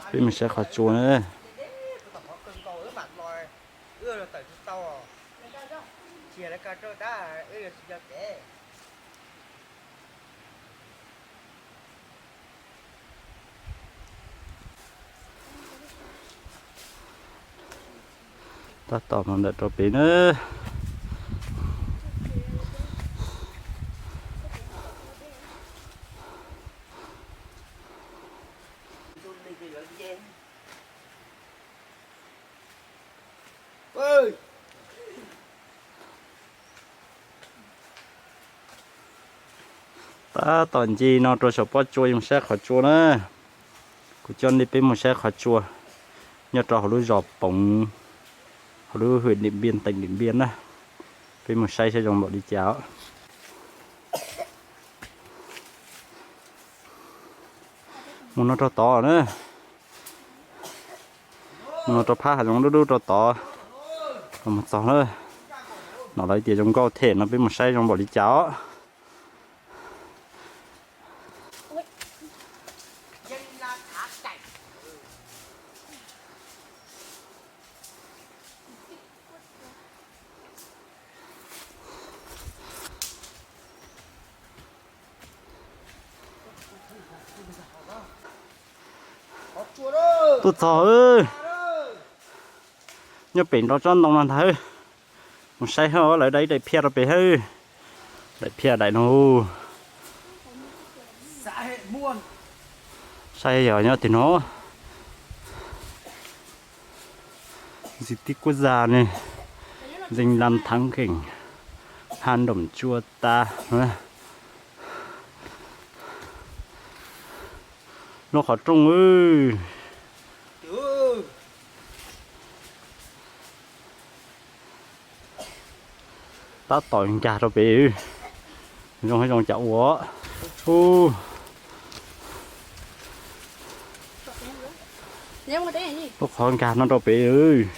Peb mus saib qhov tsua na. Tab tom no ntawm rau pem na. Tab tom nce no rau saum pob tsua yuav saib qhov tsua na. Kuv coj nej peb mus saib qhov tsua nyob rau hauv lub zos Poov, hauv lub hwm Dim Npiaj teem Dim Npiaj na. Peb mus saib saib zoo npaum li cas. Mus no rau tod na. Mus no rau phab hav zoov dub dub rau tod los mus txog na. No lawv tias zoo nkauj thiab no peb mus saib zoo npaum li cas os. Tuaj txog nyob pem nrov tsob ntoo no ntag. Mus saib hauj lawv daim phiaj rau pem hawb. Daim phiaj daim no. Saib yog nyob tim no. Di tích quốc gia này, danh lam thắng cảnh hang Động Chua ta. Lub qhov rooj. Tab tom nkag rau pem. Zoo zoo cas ua. Lub qhov nkag no rau pem.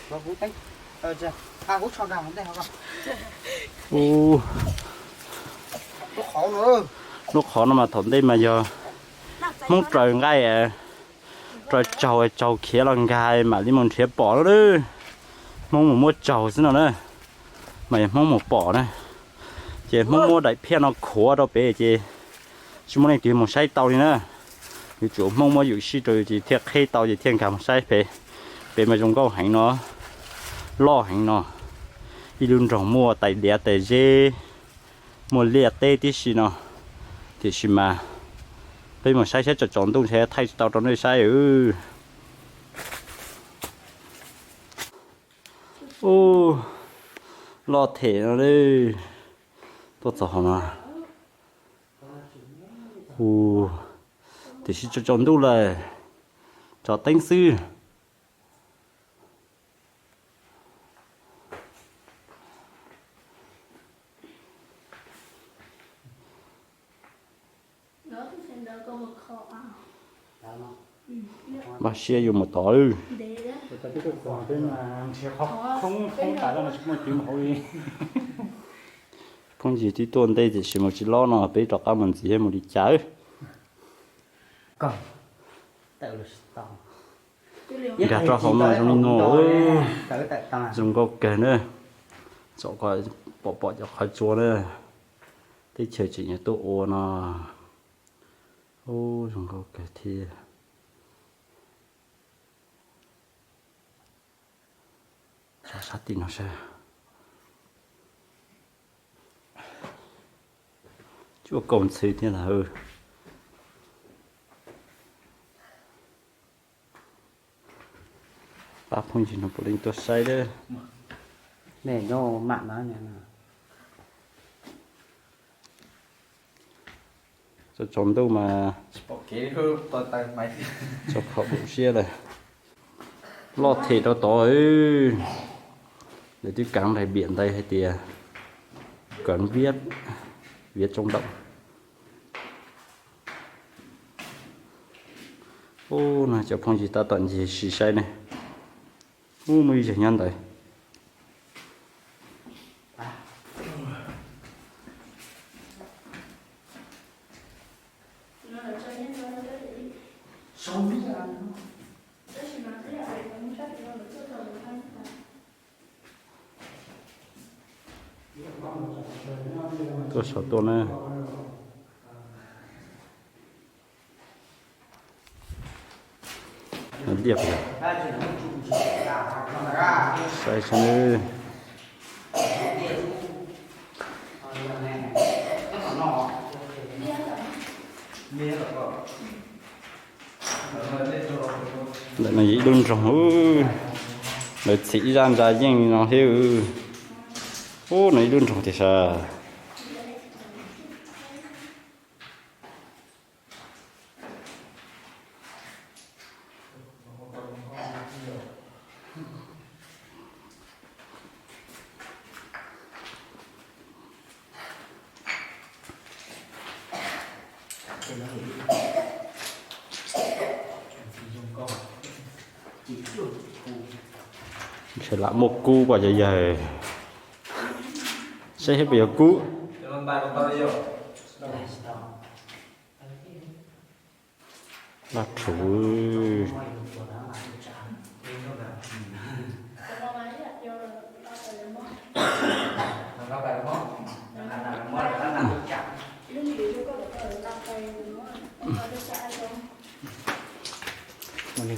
Lub qhov no mas thaum ntej mas yog Hmoob raws nqaij, raws tsaug, tsaug khiav los nkag mam li mus nrhiav pom lawm. Hmoob mus muab tsaug xwb no na, mas yog Hmoob mus pom na. Ces Hmoob muab daim phiaj no khuav rau pem ces tsis muaj leej twg mus saib tau li na. Yuav tsum Hmoob muab yawm sij rau ces thiaj qheb tau ces thiaj nkag mus saib pem. Pem mas zoo nkauj heev no, loj heev no, ib lub nroog muaj tais diav tais zeb, muaj liaj teb tib si no. Tiam sis mas peb mus saib saib tsaus tsaus ntuj ntshe thaij tsis tau rau nej saib. Ub, loj them no li. Tuaj txog hauv no. Ub, tiam sis tsaus tsaus ntuj lawm, tso teeb xwb. Npaj siab yuav mus tod lawm. Phooj ywg twb tuaj ntej tiam sis mus tsis lob no peb rov qab mus ntxiv mus li cas. Nkag rau hauv mas zoo li no, zoo nkauj kawg na. Txom ko pom pom cov qhov tsua na, teb chaws tseem yuav tuaj ua no. Ub, zoo nkauj kawg thiab. Tso sab tim no saib. Cuaj kaum ntxhw thiab ntag. Pab phooj ywg no puav leej tuaj saib lawm. Tsaus tsaus ntuj mas tso phom dum siab lawm. Loj them rau tod. Lawv twb kaav daim npiam ntawd hais tias cấm viết, viết trong động. Ub, no cov phooj ywg tab tom ncig sim saib ne. Ub, muaj ib zeeg nyob ntawd. Tuaj saum tuaj na. Diaj, saib saib. Ntawm no yog ib lub nroog, lawv txhim ib zaj ntsa yeej no thiab. Ub, no ib lub nroog tiag sas. Ntshe lam muaj kub pom yog yawg. Saib thiab puas yog kub. Laj rhuv.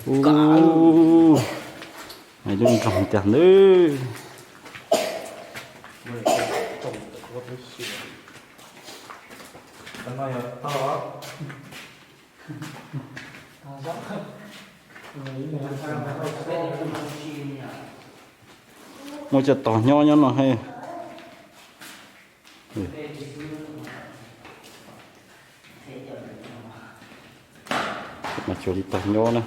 Ub, lub nroog tiag ntawd. Muaj cov tog nyob nyob no he. Mas tsuas li tog nyob na.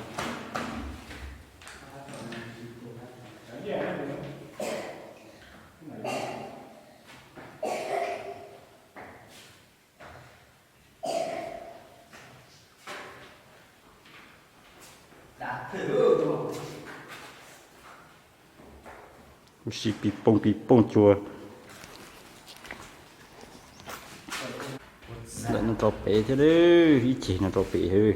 Kuv siv pis pooj pis pooj cua. Ntawm no rau pem thiab, ib ceg no rau pem.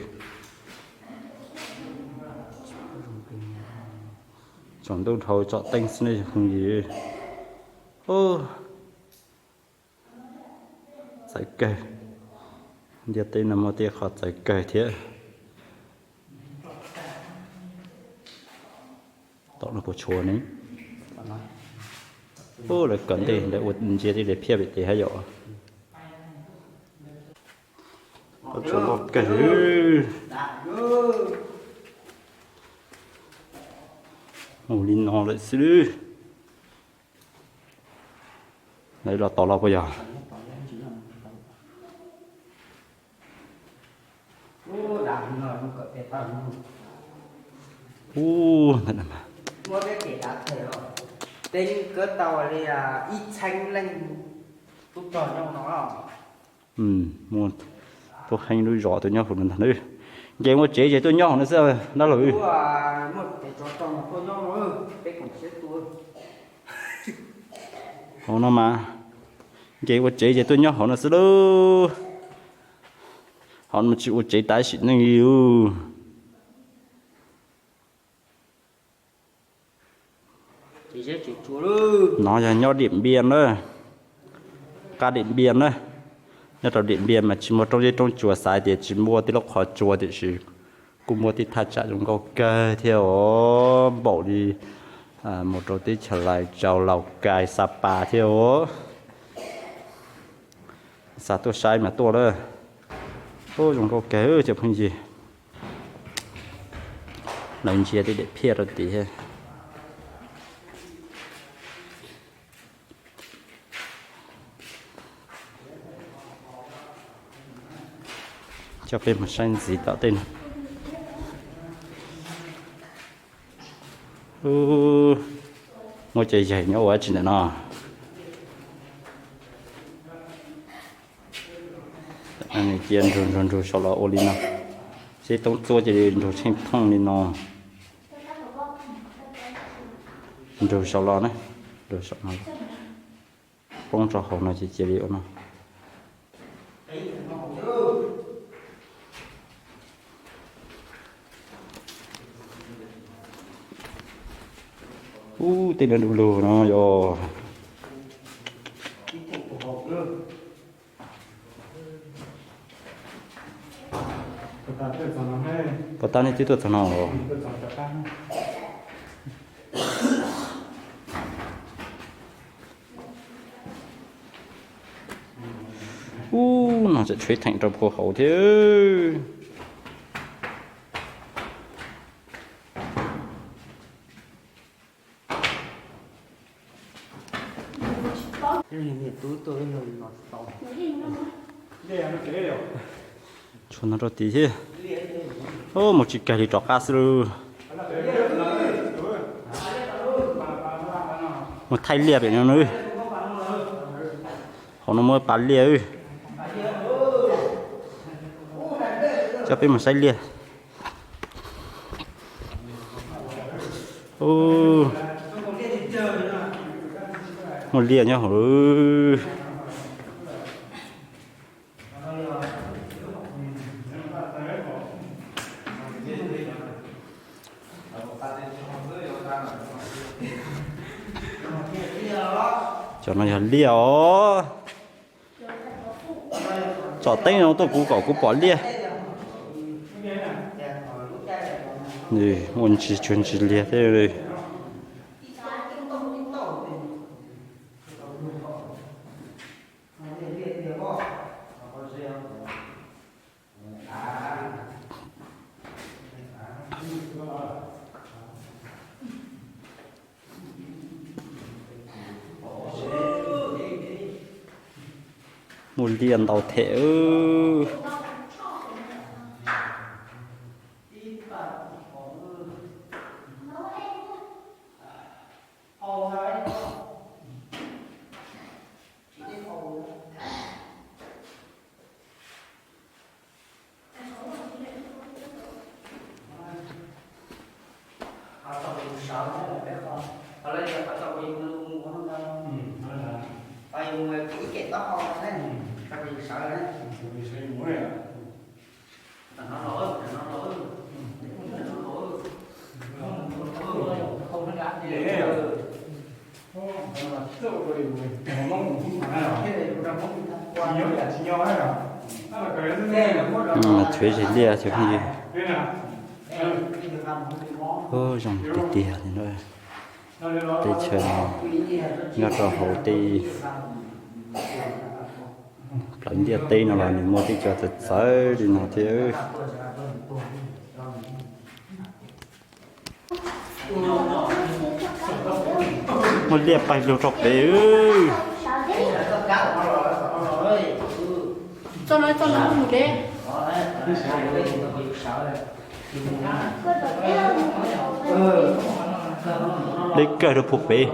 Tsaus ntuj dhau tsom teeb xwb ne cov phooj ywg. Txawv kawg. Ntiaj teb no muaj tej qhov txawv kawg thiab. Tom no puas tshuav ne? Ub, lawv kawm ntej lawv ua ntsia tej daim phiaj pem tes hab yom. Tshuav loj kawg. Mus li no lawm xwb. Lawv los tod los puas yog? Ub, ntawm no mas. Muaj tub heej lub zos tuaj nyob hauv no ntag. Nce ua tsev ces tuaj nyob hauv no xwb dab laug. Hauv no mas, nce ua tsev ces tuaj nyob hauv no xwb lauj. Hauv no tsis ua tsev tab sis neeg li. No yog nyob Diam Npiam na, qab Diam Npiam na. Nyob rau Diam Npiam mas tsis muaj roob zeb roob tsuas, xav tias tsis muaj tej lub qhov tsua tiam sis kuj muaj tej thaj tsam zoo nkauj kawg thiab os, npaum li mus rau teb chaws Laus Cai, Xa Pas thiab os. Xav tuaj saib mas tuaj na. Ub, zoo nkauj kawg cov phooj ywg. Lawv ntsia tej daim phiaj rau tid. Coj peb mus saib ntxiv tom tej no. Muaj cov yaig nyob ua dab tsi ntawm no? Cia nrug nrug nrug saum los ua li no, seb toob txuab cia li nrug tsheej thooj li no. Nrug saum los na, nrug saum no, poob rau hauv no ces cia li ua no. Ub, tej no du lug no yog. Puas tab nej twb tuaj txog no los? Ub, no tseem tshuav ib theem rau puag hauv thiab. Tshuav no rau tid thiab. Mus tsis kag li rov qab xwb lauj. Mus thaij liaj pem no na. Hauv no muaj pas liaj. Coj peb mus saib liaj. Muaj liaj nyob hauv. Cov no yog liaj os. Tsom teeb no tuaj kuv kom kuv pom liaj. Ua ntsis tsuag ntsis liag thiab. Muaj liaj ntau thiab. Tshuav zes liaj cov phooj ywg. Zoo tiag tiag li na. Teb chaws no nyob rau hauv tej plawv ntiaj teb no los nws muaj tej cov txawv txawv li no thiab. Muaj liaj pais lug rau pem. Deb kawg rau puag pem.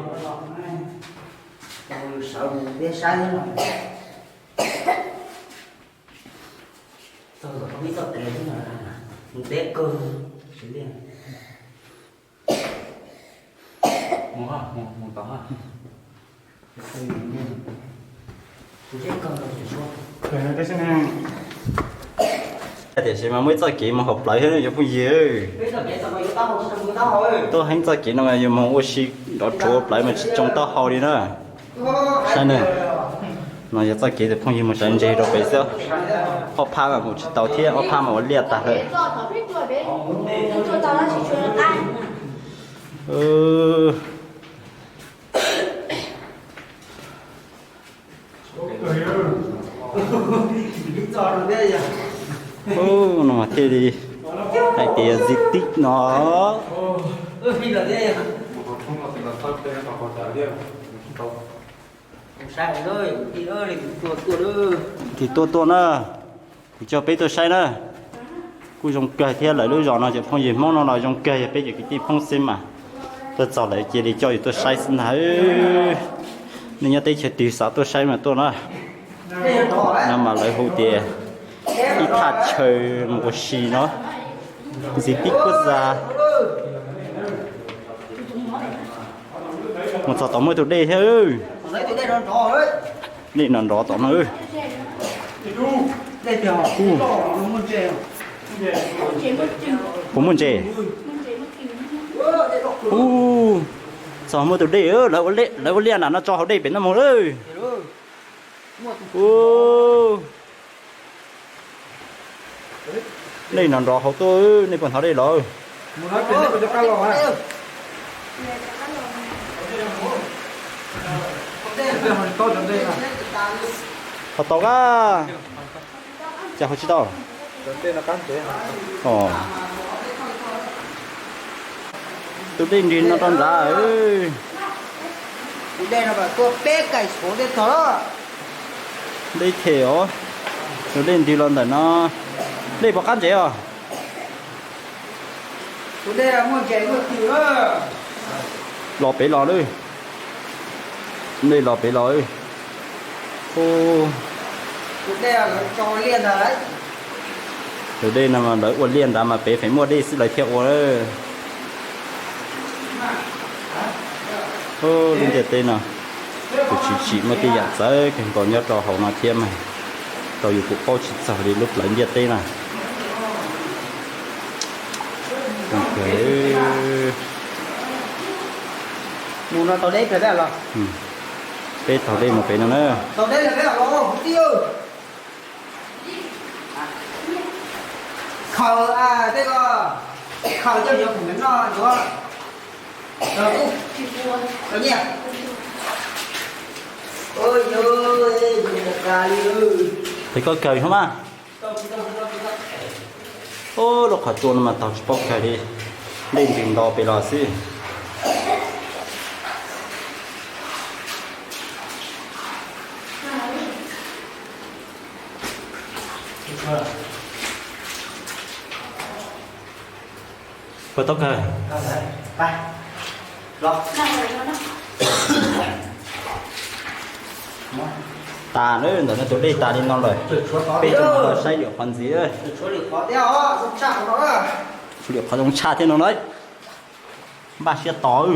Tiam sis mas muaj ib txoj kev mus hauv plawv thiab cov phooj ywg. Tuaj heev txoj kev no mas yus mus ua si nrov ruav plawv mas tsis tsoo taub hau li na. Saib na, no yog txoj kev tus phooj ywg mus sawv ntseg rau pem xwb. Ob phab mas mus tsis tau thiab ob phab mas ua liaj tag lawm. No mas thiaj li hais tias di tib no. Tig tuaj tuaj na, kuv coj peb tuaj saib na. Kuj zoo kawg thiab, lawv lub zos no cov phooj ywg Hmoob no los zoo kawg, yog peb cov kwv tij Hmoob xwb mas. Tuaj txog lawv cia li coj yus tuaj saib xwb ntag. Nej nyob teb chaws twg xav tuaj saib mas tuaj na. No mas lawv hu tias ib thaj chaw mus ua si no, di tib kuab za. Mus txog tom muaj tus dej thiab. Dej nrov nrov tom no. Puas muaj ntses? Ub, Txog muaj tus dej, lawv ua liaj nram no tso hauv dej pem no mus lawm. Dej no nrov hauv tuaj, nej puas hnov dej los? Ho tau a, cas ho tsis tau? Tus dej nrig no rau nrad. Dej them os, tus dej nrig los ntawm no. Dej puas qab ntsev os? Los pem los lawm. Dej los pem los. Tus dej no mas lawv ua liaj nrad mas pem feem muaj dej xwb lawv thiaj ua. Lub ntiaj teb no, kuv tsis tsim muaj tej yam txawv kawg nkaus nyob rau hauv no thiab mas, rau yus kuj paub tsis txog li lub plawv ntiaj teb no. Mus no tau deb kawg thiab los? Peb taug deb mus pem no na. Khaws tej ko, khaws coj yuav khoom no yuav. Nyiaj. Tes koj kawg hov mas. Lub qhov tsua no mas taug tsis paub kawg li, dej nrig nto pem los xwb. Puas tau kawg? Tas lawm, ntawm no tus dej tas li no lawm. Peb rov los saib lwm qhov ntxiv. Tshuav lwm qhov zoo tshaj thiab no na. Npaj siab tos.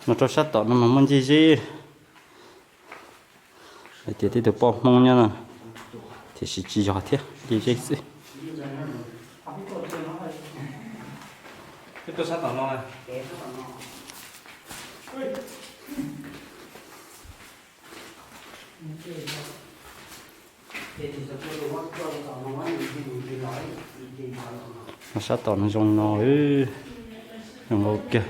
No rau sab tom no mas muaj ncej zeb. Hais tias tib tug poj Hmoob nyob no, tiam sis tsis yog thiab, ncej zeb xwb. Sab tom no zoo no, zoo nkauj kiag.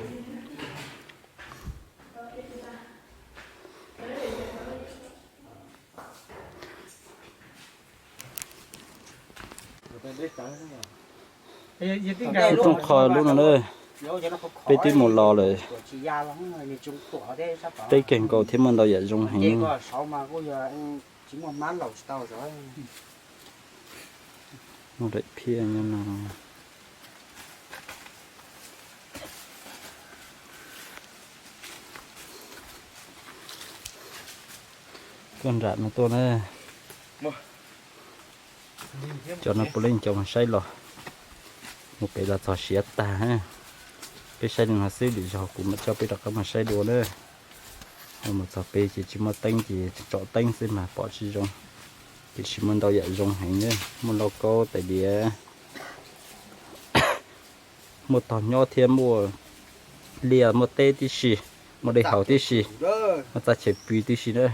Rooj qho lub no na, peb twb mus los lawm. Peb kawg nkaus thiab muaj ntau yam zoo heev. Muaj daim phiaj nyob no. Tuaj nram no tuaj na. Cov no puav leej cov mus saib los, mus pem los txog siav tag. Peb saib li no xwb, lwm zaus kuv mam coj peb rov qab mus saib dua na. Mus txog pem ces tsis muaj teeb ces tsom teeb xwb mas pom tsis zoo. Tiam sis muaj ntau yam zoo heev, muaj lauj kaub tais diav, muaj tog nyob thiab muaj liaj muaj teb tib si, muaj dej haus tib si, muaj txaj chaw pw tib si na.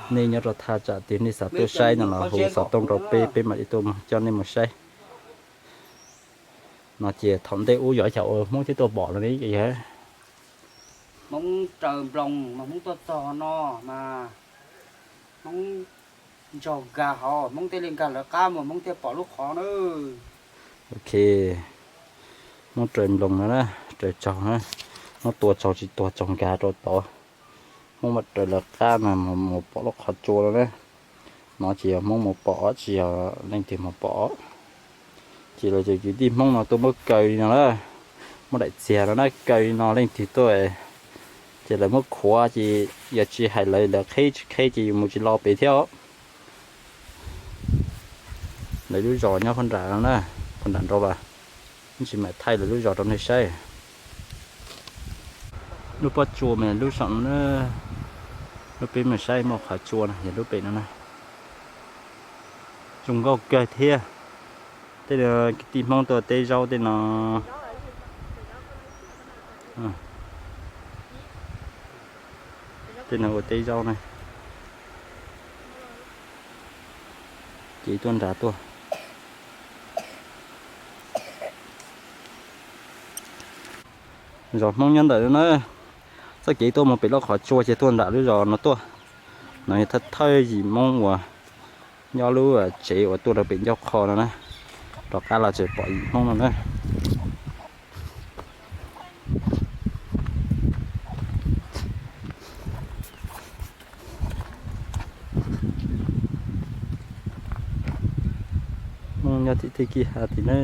Nej nyob rau thaj tsam twg nej xav tuaj saib no los hu xov tooj rau peb, peb mam li tuaj coj nej mus saib. No ces thaum ntej ub yog ib cham uas Hmoob thiab tuaj pom los ne. Hmoob raws nploos mas Hmoob tuaj txog no mas Hmoob ntsaug nkag hauv, Hmoob thiaj li nkag lawv qab mus Hmoob thiaj pom lub qhov na. Ok, Hmoob raws nploos no na, raws tsaug na, Hmoob tua tsaug tsis tua tsaug nkag rau tod. Hmoob mam raws lawv qab mas mus pom lub qhov tsua no na. No ces yog Hmoob mus pom, tsis yog leej twg mus pom. Ces lawv cov kwv tij Hmoob no tuaj muab kaw li no na, muab daim txiag no na kaw li no leej twg tuaj, ces lawv muab khuav ces yog tsis hais lawv, lawv qheb tsis qheb ces yus mus tsis los pem thiab os. Lawv lub zos nyob phab nram no na, phab nram nraud los, tsis mam thaij lawv lub zos rau nej saib. Lub pob tsuas mas lub saum no na, lub peb mus saib muaj qhov tsua no yog lub pem no na. Zoo nkauj kawg thiab. Tej kwv tij Hmoob tuaj teb zaub tej no. Tej no ua teb zaub na. Ces tuaj nram tuaj. Zos Hmoob nyob ntawm no na. Txoj kev tuaj mus pem lub qhov tsua ces tuaj nram lub zos no tuaj. No yog thawj thawj yim Hmoob uas nyob lub tsev uas tuaj rau pem ncauj qho no na, rov qab los tseem pom yim Hmoob no na. Hmoob nyob tim tej kiv hav tim na.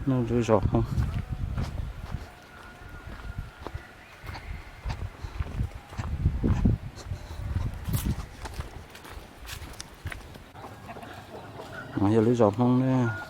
Nyob lub zos Hmoob. No yog lub zos Hmoob na.